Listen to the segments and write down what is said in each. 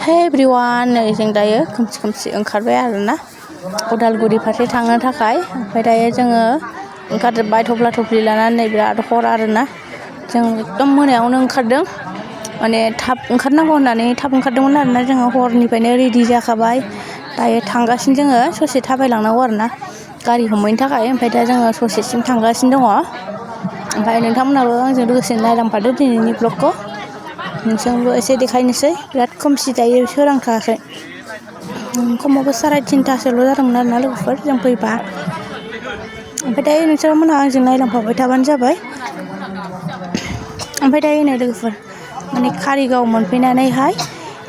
हे everyone, नै जों दायो खोमसि ओंखारबाय आरोना उदालगुरि फारसे थांनो थाखाय। ओमफ्राय दायो जोङो ओंखारजोब्बाय थफ्ला थफ्लि लानानै। नै बिराद हर आरोना, जों एकदम मोनायावनो ओंखारदों, माने थाब ओंखारनांगौ होननानै थाब ओंखारदोंमोन आरोना। जोङो हरनिफ्रायनो रेडि जाखाबाय। दायो थांगासिनो, जोङो ससे थाबायलांनांगौ आरोना गारि हमहैनो थाखाय। ओमफ्राय दा जोङो ससेसिम थांगासिनो दङ। ओमफ्राय नोंथांमोनाबो आंजों लोगोसे नायलांफादो दिनैनि ब्लगखौ। नोंसोरबो एसे देखायनोसै। बिराद खोमसि, दायो सोरांथाराखै। खमावबो 3:30 जादोंमोन आरोना लोगोफोर जों फैबा। ओमफ्राय दायो नोंसोरमोनहा आंजों नायलांफाबाय थाबानो जाबाय। ओमफ्राय दायो नै लोगोफोर, माने कारिगाव मोनफैनानैहाय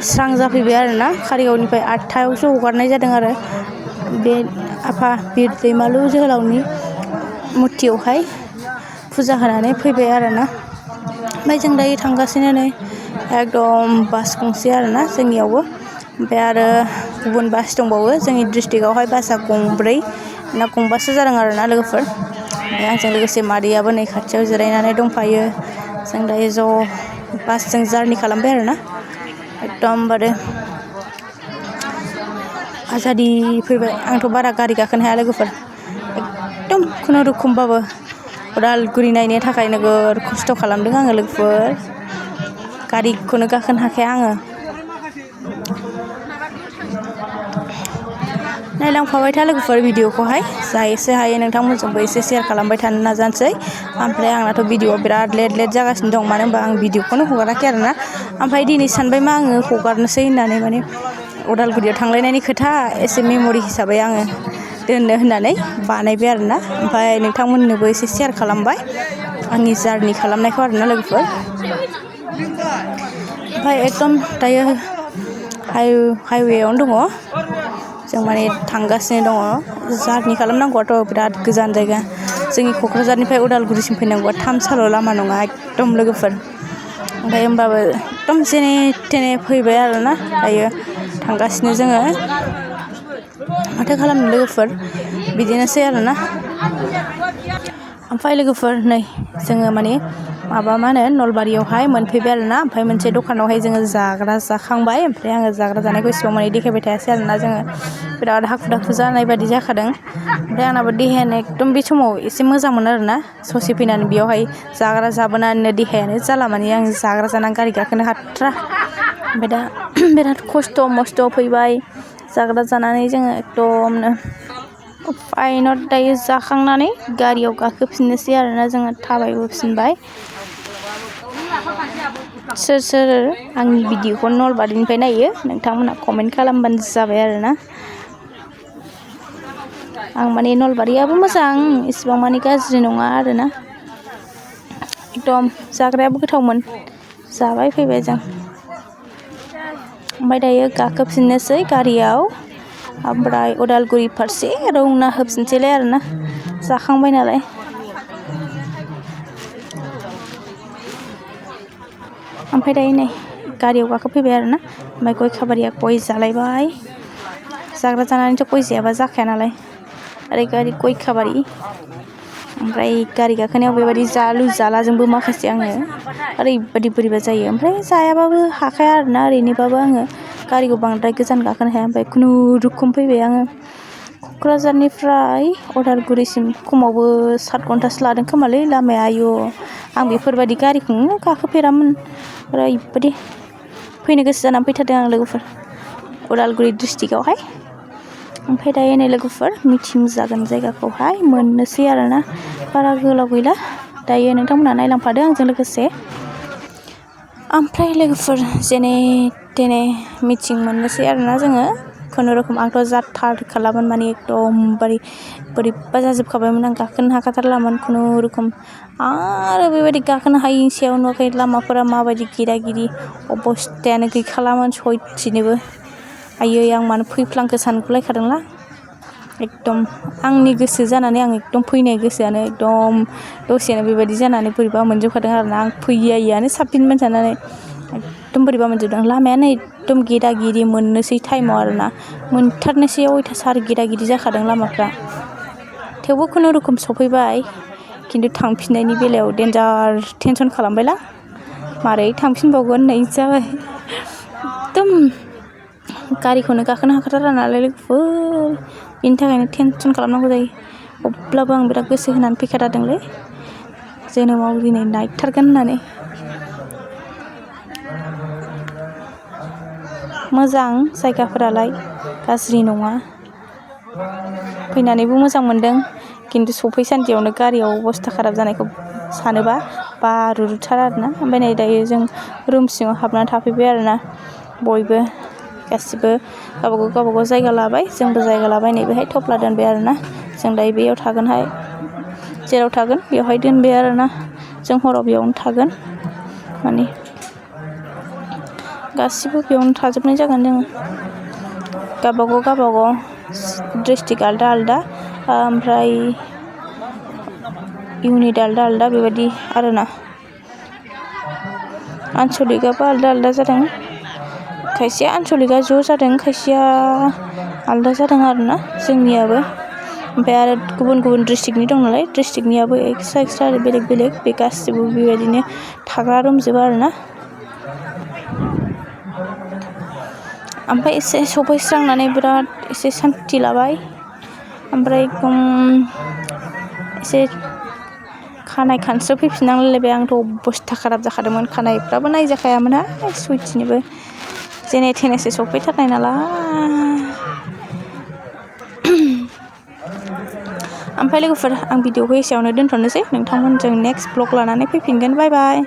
स्रां जाफैबाय आरोना। कारिगावनिफ्राय 8थायावसो हगारनाय जादों आरो बे आफा बिर दैमालु जोहोलावनि मुर्तियावहाय फुजा होनानै फैबाय आरोना। ओमफ्राय जों दायो थांगासिनो नै एकदम बास गंसे आरोना जोंनियावबो। ओमफ्राय आरो गुबुन बास दंबावो। जोंनि डिस्ट्रिक्टआवहाय बासआ गंब्रै ना गंबासो जादों आरोना लोगोफोर। ओमफ्राय आंजों लोगोसे मादैयाबो नै खाथियाव जिरायनानै दंफायो। जों दायो ज' बासजों जारनि खालामबाय आरोना। एकदमबारे आजादि फैबाय। आंथ' बारा गारि गाखोनो हाया लोगोफोर, एकदम खुनुरुखुमबाबो उदालगुरि नायनो थाखाय नोगोर खस्थ' खालामदों आङो लोगोफोर। गारिखौनो गाखोनो हाखाया आङो। नायलांफाबाय था लोगोफोर भिडिअखौहाय, जा एसे हायो नोंथांमोनजोंबो एसे शेयार खालामबाय थानो नाजानोसै। ओमफ्राय आंनाथ' भिडिअआ बिराद लेट जागासिनो दं, मानो होनबा आं भिडिअखौनो हगाराखै आरोना। ओमफ्राय दिनै सानबाय मा आङो हगारनोसै होननानै, माने उदालगुरियाव थांलायनायनि खोथा एसे मेम'रि हिसाबै आङो दोननो होननानै बानायबाय आरोना। ओमफ्राय नोंथांमोननोबो एसे शेयार खालामबाय आंनि जारनि खालामनायखौ आरोना लोगोफोर। ओमफ्राय एकदम दायो हाइवेआवनो दङ जों, माने थांगासिनो दङ। जारनि खालामनांगौआथ' बिराद गोजान जायगा। जोंनि क'क्राझारनिफ्राय उदालगुरिसिम फैनांगौआ 3 साल' लामा नङा एकदम लोगोफोर। ओमफ्राय होमबाबो एकदम जेने थेने फैबाय आरोना। दायो थांगासिनो जोङो। माथो खालामनो लोगोफोर, बिदिनोसै आरोना। ओमफ्राय लोगोफोर नै जोङो माने मा होनो नलबारियावहाय मोनफैबाय आरोना। ओमफ्राय मोनसे दखानावहाय जोङो जाग्रा जाखांबाय। ओमफ्राय आङो जाग्रा जानायखौ इसेबां माने देखायबाय थायासै आरोना। जोङो बिराद हाखु दाखु जानाय बायदि जाखादों। ओमफ्राय आंनाबो देहायानो एकदम बे समाव एसे मोजांमोन आरोना। ससे फैनानै बेयावहाय जाग्रा जाबोनानै देहायानो जाला, माने आं जाग्रा जानानै गारि गाखोनो हाथ्रा। ओमफ्राय दा बिराद खस्थ' मस्थ' फैबाय जाग्रा जानानै जोङो एकदमनो। फाइनाल दायो जाखांनानै गारियाव गाखोफिननोसै आरोना। जोङो थाबायबोफिनबाय। सोर आंनि भिडिअखौ नलबारिनिफ्राय नायो नोंथांमोनहा कमेन्ट खालामबानो जाबाय आरोना। आं माने नलबारियाबो मोजां, इसिबां माने गाज्रि नङा आरोना। एकदम जाग्रायाबो गोथावमोन, जाबाय फैबाय जों। ओमफ्राय दायो गाखोफिननोसै गारियाव। ओमफ्राय उदालगुरि फारसे रौना होफिनसैलाय आरोना, जाखांबाय नालाय। ओमफ्राय दायो नै गारियाव गाखोफैबाय आरोना। ओमफ्राय गय खाबारिया गय जालायबाय। जाग्रा जानानैथ' गय जायाबा जाखाया नालाय। ओरै गारि गय खाबारि। ओमफ्राय गारि गाखोनायाव बेबायदि जालु जालाजोंबो माखासे आङो ओरैबायदि बोरैबा जायो। ओमफ्राय जायाबाबो हाखाया आरोना। ओरैनोबाबो आङो गारिखौ बांद्राय गोजान गाखोनो हाया। ओमफ्राय खुनुरुखुम फैबाय आङो क'क्राझारनिफ्राय उदालगुरिसिम। खमावबो 7 घन्टासो लादों खोमालै लामाया। आयु, आं बेफोरबायदि गारिखौनो गाखोफेरामोन। ओरैबायदि फैनो गोसो जानानै फैथारदों आं लोगोफोर उदालगुरि डिस्ट्रिक्टआवहाय। ओमफ्राय दायो नै लोगोफोर मिटिं जागोन जायगाखौहाय मोननोसै आरोना। बारा गोलाव गैला, दायो नोंथांमोनहा नायलांफादो आंजों लोगोसे। ओमफ्राय लोगोफोर जेने थेने मिटिं मोननोसै आरोना जोङो खुनुरुखुम। आंथ' जाथारखालामोन, माने एकदमबारे बोरैबा जाजोबखाबायमोन। आं गाखोनो हाखाथारलामोन खुनुरुखुम। आरो बेबायदि गाखोनो हायैनि सायाव नुवाखै लामाफोरा माबायदि गिदा गिदि, अबस्थायानो गैखालामोन सयथिनोबो। आयै, आं मानो फैफ्लांखो सानगुलायखादोंला। एकदम आंनि गोसो जानानै आं एकदम फैनाय गोसोआनो एकदम दसेनो बेबायदि जानानै बोरैबा मोनजोबखादों आरोना। आं फैयैयानो साबसिनमोन साननानै एकदम बोरैबा मोनजोबदों। लामायानो एकदम गेदा गिदि मोननोसै टाइमाव आरोना। मोनथारनोसैयाव अयथासार गेदा गिदि जाखादों लामाफ्रा। थेवबो खुनुरुखुम सफैबाय। खिन्थु थांफिननायनि बेलायाव देन्जार टेनसन खालामबायलां, मारै थांफिनबावगोन होननाय जाबाय। एकदम गारिखौनो गाखोनो हाखाथारा नालाय लोगोफोर, बिनि थाखायनो टेनसन खालामनांगौ जायो। अब्लाबो आं बिराद गोसो होनानै फैखाथारदोंलै जोनोमाव दिनै नायथारगोन होननानै। मोजां जायगाफोरालाय गाज्रि नङा, फैनानैबो मोजां मोनदों, खिन्थु सफैसान्दियावनो गारियाव अबस्था खाराब जानायखौ सानोबा बारुरुथार आरोना। ओमफ्राय नै दायो जों रुम सिङाव हाबनानै थाफैबाय आरोना, बयबो गासिबो गावबागाव जायगा लाबाय, जोंबो जायगा लाबाय। नै बेहाय थफ्ला दोनबाय आरोना, जों दायो बेयाव थागोनहाय, जेराव थागोन बेवहाय दोनबाय आरोना, जों हराव बेयावनो थागोन, माने गासिबो बेयावनो थाजोबनाय जागोन जोङो। गावबागाव डिस्ट्रिक्ट आलदा आलदा, ओमफ्राय इउनिट आलदा आलदा बेबायदि आरोना। आनसलिकआबो आलदा आलदा जादों, खायसेया आनसलिकआ ज' जादों, खायसेया आलदा जादों आरोना जोंनियाबो। ओमफ्राय आरो गुबुन गुबुन डिस्ट्रिक्टनि दं नालाय, डिस्ट्रिक्टनियाबो एक्सट्रा बेलेग बेलेग, बे गासिबो बेबायदिनो थाग्रा रुमजोब आरोना। ओमफ्राय एसे सफैस्रांनानै बिराद एसे सान्थि लाबाय। ओमफ्राय एसे खानाय खानस्रो फैफिननांलायबाय। आंथ' अबस्था खाराब जाखादोंमोन, खानायफ्राबो नायजाखायामोनहाय सुइथिनिबो, जेने थेनेसो सफैथारनाय नालाय। ओमफ्राय लोगोफोर, आं भिडिअखौ एसेयावनो दोनथ'नोसै, नोंथांमोनजों नेक्स्ट ब्लग लानानै फैफिनगोन। बाय बाय।